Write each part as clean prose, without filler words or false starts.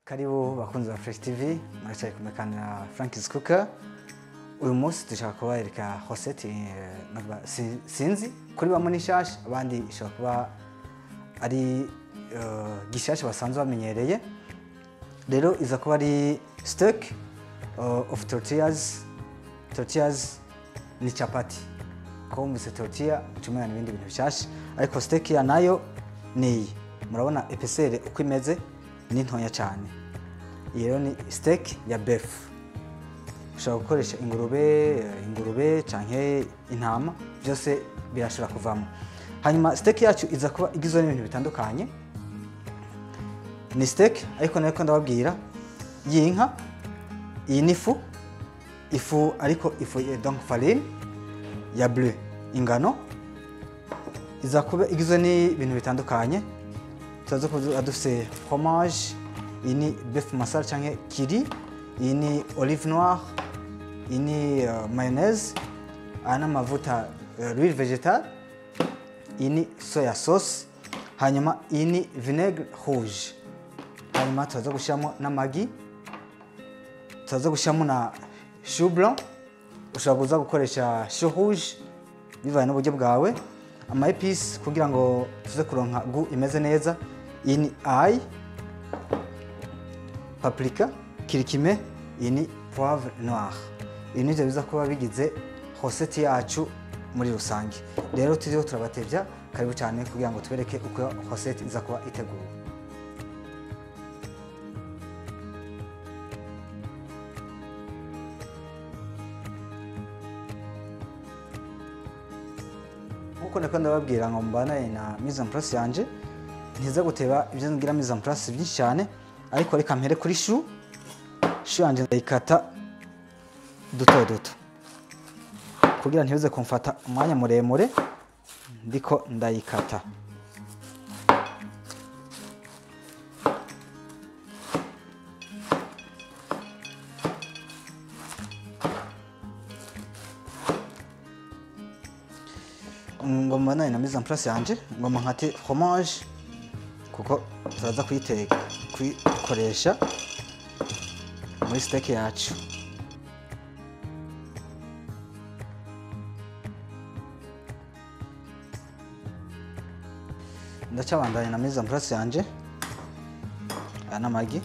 Karibu bakunzi ba Fresh TV, muracyari kumwe kandi na Frank's Cooker. Uyu munsi dushaka kubereka recette sinzi kuri bamwe ni nshasha, abandi ishobora kuba ari gishasha basanzwe bamenyereye. Rero iza kuba ari steak of tortillas. Tortillas ni chapati. Ko mvise tortilla ucumena n'ibindi bintu bishasha, ariko steak ya nayo ni iyi. Murabona épaisseur uko imeze ni ntoya cyane. Iyi rero ni steak ya beef. Ushobora gukoresha ingurube canke intama, byose birashobora kuvamo. Hanyuma steak yacu iza kuba igizwe n'ibintu bitandukanye. Ni steak ariko nariko ndababwira y'inka. Iyi ni ifu, ifu ariko ifu donc farine ya bleu, ingano. Iza kuba igizwe n'ibintu bitandukanye. Turaza kuba dufise fromage, iyi ni beef masala canke kiri, iyi ni olive noire, iyi ni mayonnaise, aya ni amavuta l'huile végétale, iyi ni soya sauce, hanyuma iyi ni vinaigre rouge. Hanyuma turaza gushiramo n'amagi, turaza gushiramo na chou blanc, ushobora kuza gukoresha chou rouge bivanye n'uburyo bwawe, ama épices kugira ngo tuze kuronka goût imeze neza. Iyi ni ail, paprika, kirikime, iyi ni poivre noir. Ibi nivyo biza kuba bigize recette yacu muri rusange. Rero turiho turabatevya, karibu cyane kugira ngo tubereke uko recette iza kuba iteguwe. Nkuko nako ndababwira ngo mbanaye na mise en place yanje, ntiza guteba ibyo ngira mise en place byinshi cyane, ariko reka mpere kuri chou. Chou yanje ndayikata duto duto kugira ntibize kumfata umwanya muremure ndiko ndayikata. Ngomba nayo na mise en place yanje, ngomba nkate fromage kuko turaza kuyiteka kuyikoresha muri steak yacu. Ndacabandanya na mise en place yanje, aya n'amagi.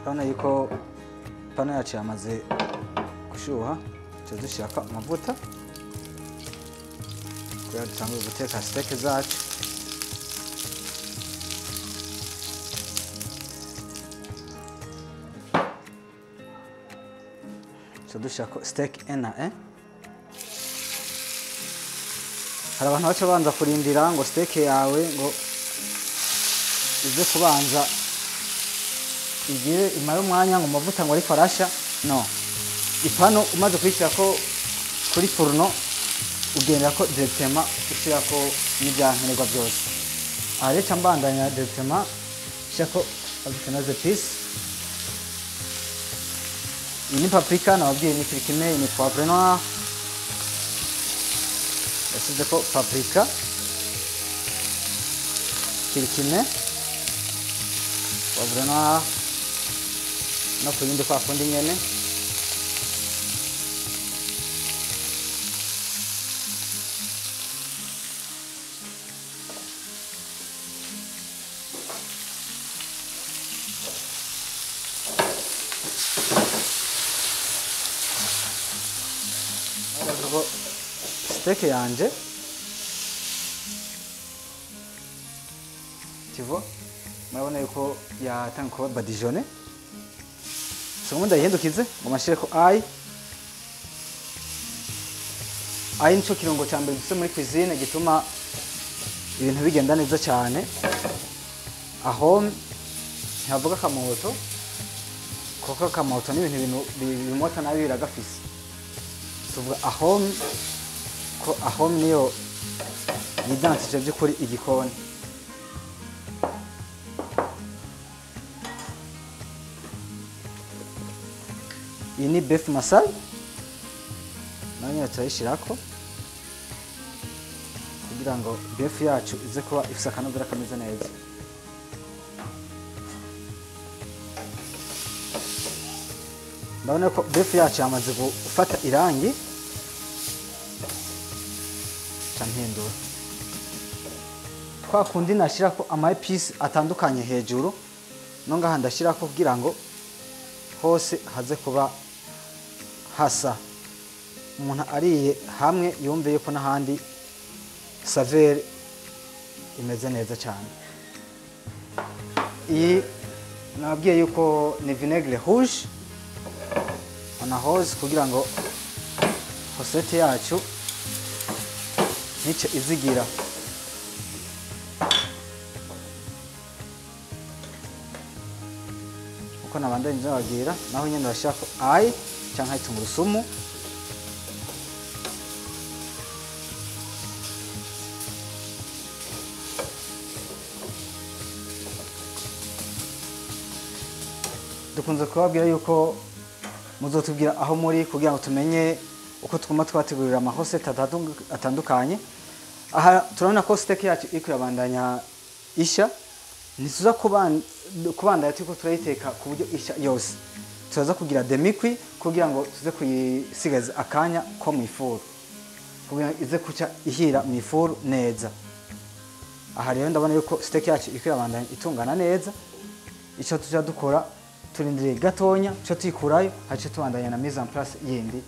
Urabona yuko pano yacu yamaze gushuha, tuza dushirako amavuta kugira dutangure guteka steak zacu. Tuza dushirako steak un à un. Hari abantu baca babanza kurindira ngo steak yawe ngo ize kubanza igire imara umwanya ngo amavuta ngo ariko arasha. No, ipano umaze kuyishyirako kuri fourneau ugendera ko directement ushirako n'ibyankenerwa byose. Aha rero mbandanya directement nshirako avec nos épices. Iyi ni paprika nababwiye, ni kirikime, ni poivre noir, yashyizeko paprika, kirikime, poivre noir no ku yindi kwa kundi nyene. Steak yanje, tu vois, murabona yuko yatangiye kuba badigeonné. So ndayihindukize ngo mashireko ail. Ail nico kirungo ca mbere dufise muri cuisine gituma ibintu bigenda neza cyane. Aho ntihavuga akamoto, kuko akamoto ni ibintu bimota nabi biragafise. Tuvuga aho ko aho niyo yidantije by'ukuri igikoni. Iyi ni beef masala, nayo nyene turayishirako kugira ngo beef yacu ize kuba ifise akanovera kameze neza. Ndabona ko beef yacu yamaze gufata irangi, ca mpindura kwa kundi nashirako ama épices atandukanye hejuru, no ngaha ndashirako kugira ngo hose haze kuba hasa, umuntu ariye hamwe yumve yuko n'ahandi saveur imeze neza cyane. Iyi nababwiye yuko ni vinaigre rouge on arrose kugira ngo recette yacu ntice izigira. Uko nabandanye nababwira, naho nyene ndashaka ail canke tungurusumu. Dukunze kubabwira yuko muzotubwira aho muri kugira ngo tumenye uko tuguma twategurira ama recette atandukanye. Aha turabona ko steak yacu iriko irabandanya isha, ntituza kubandanya turiko turayiteka ku buryo isha yose. Turaza kugira demi-cuit kugira ngo tuze kuyisigaza akanya ko mu ifuru, kugira ngo ize kuca ihira mu ifuru neza. Aha rero ndabona yuko steak yacu iriko irabandanya itungana neza. Ico tuja dukora, turindiriye gatonya cyo tuyikurayo, hace tubandanya na mise en place yindi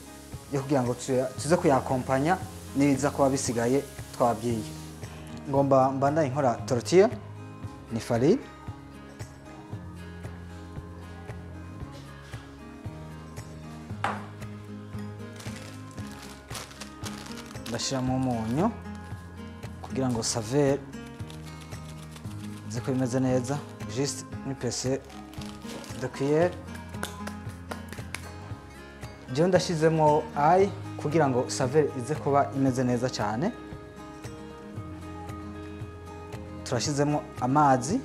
yo kugira ngo tuze kuyakompanya n'ibiza kuba bisigaye twabwiye. Ngomba mbandanye nkora tortilla ni farine, ndashiramo umunyu kugira ngo saveur ize kuba imeze neza, juste une pièce de cuillère. Jewe ndashizemo ail kugira ngo saveur ize kuba imeze neza cyane. Turashizemo amazi,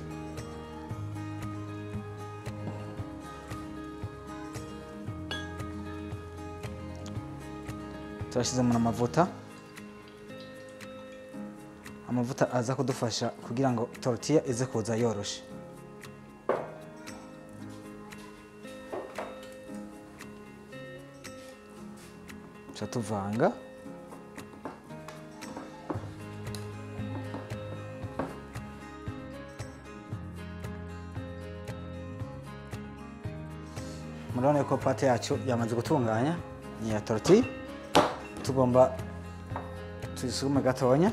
turashizemo n'amavuta. Amavuta aza kudufasha kugira ngo tortilla ize kuza yoroshe. Tuvanga murabona ko pate yacu yamaze gutunganya, ni ya tortilla. Tugomba tuyisukume gatonya.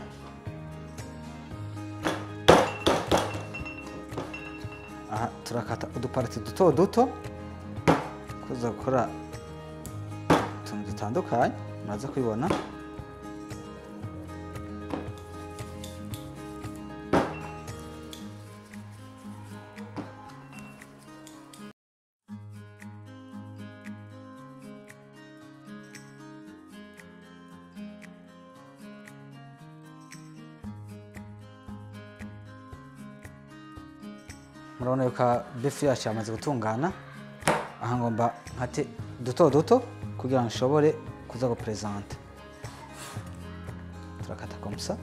Aha turakata uduparti duto duto kuza gukora utuntu dutandukanye, muraza kubibona. Murabona yuko beef yacu yamaze gutungana. Aha ngomba nkate duto duto kugira ngo nshobore kuza gupresenta. Turakata comme ça.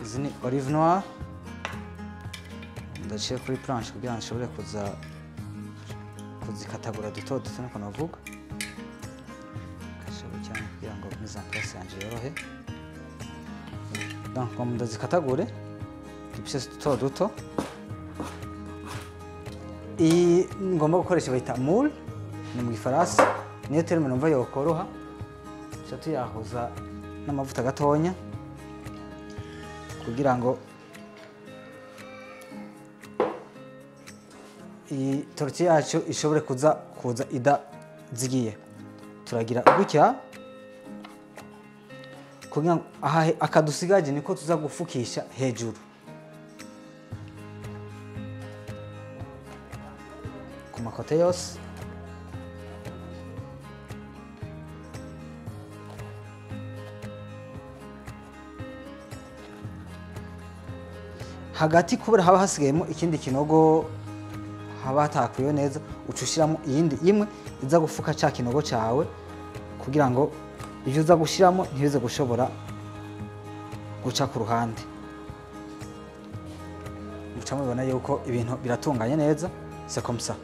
Izi ni olive noire, ndaciye kuri planche kugira ngo nshobore kuza kuzikatagura duto duto niko navuga. Kashoboye cyane kugira ngo mise en place yanje yorohe. Donc comme ndazikatagure udupièces duto duto. Iyi ngomba gukoresha bayita moule, ni mu gifaransa, niyo terme numva yokoroha. Tuca tuyahuza n'amavuta gatonya kugira ngo iyi tortilla yacu ishobore kuza idazigiye. Turagira gutya kugira ngo aha akadusigaje niko tuza gufukisha hejuru. Ku makote yose. Hagati kubera haba hasigayemo ikindi kinogo haba hatakuyeho neza, uca ushyiramo iyindi imwe iza gufuka cya kinogo cyawe kugira ngo ibyo uza gushyiramo ntibize gushobora guca ku ruhande. Muca mubibona yuko ibintu biratunganye neza, c'est comme ça.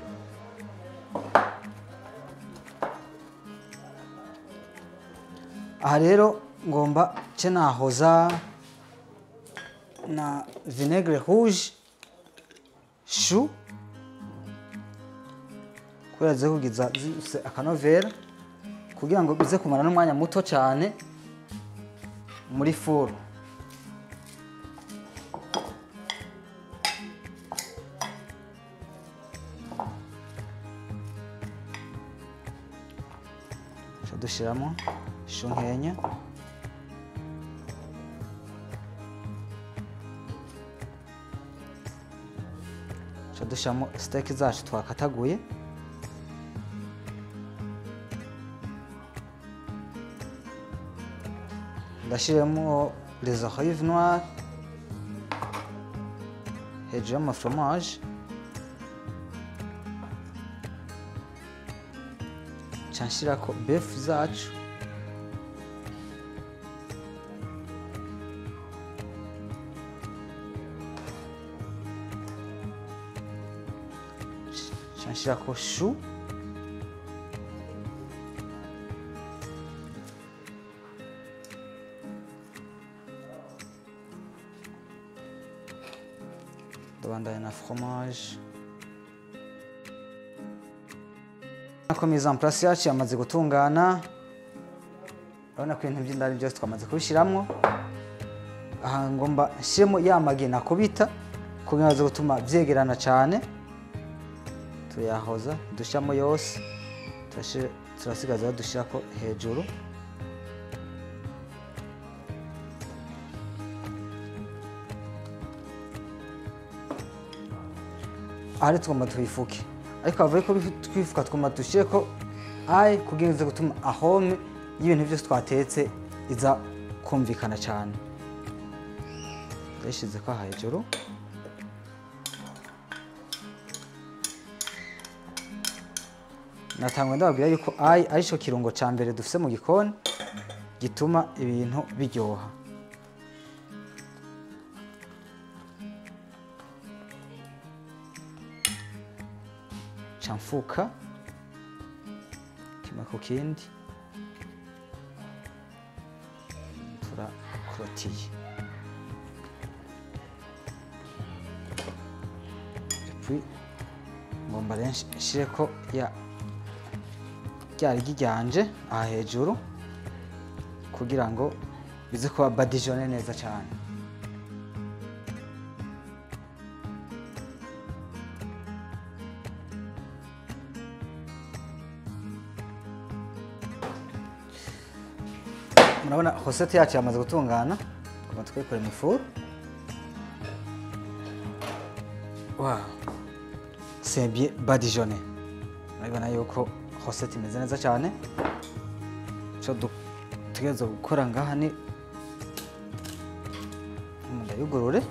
Aha rero ngomba ce nahoza na vinaigre rouge chou kubera zize kugiza zifise akanovera kugira ngo bize kumara n'umwanya muto cyane muri furu. Dushiramo chou nkenya, dushiramo steak zacu twakataguye, ndashiramo les olives noires hejuru y'amafromage, nca nshirako beef zacu, nca nshirako chou, ndabandanya na fromage. Ko mise en place yacu yamaze gutungana, urabona ko ibintu by'indani byose twamaze kubishiramwo. Aha ngomba nshiremo ya magi nakubita kugira ngo gutuma byegerana cyane, tuyahoza dushiramo yose, turasigaza dushirako hejuru. Aha tugomba tubifuke, ariko avuye ko twifuka tugomba dushireko ayi kugira ngo gutuma ahome y'ibintu byose twatetse iza kumvikana cyane. Ndashize ko hejuru. Natangwe ndababwira yuko ayi ari cyo kirungo ca mbere dufise mu gikoni gituma ibintu biryoha. Mfuka kimwe ku kindi turakotiye. Et puis ngomba rero nshireko ya rya rigi ryanje aha hejuru kugira ngo bize kuba badigeonné neza cyane. Murabona recette yacu yamaze gutungana, tugomba twikore mu ifuru. Wow, c'est bien badigeonné. Murabibona yuko recette imeze neza cyane. Icyo dutegerezwa gukora ngaha ni ndayugurure.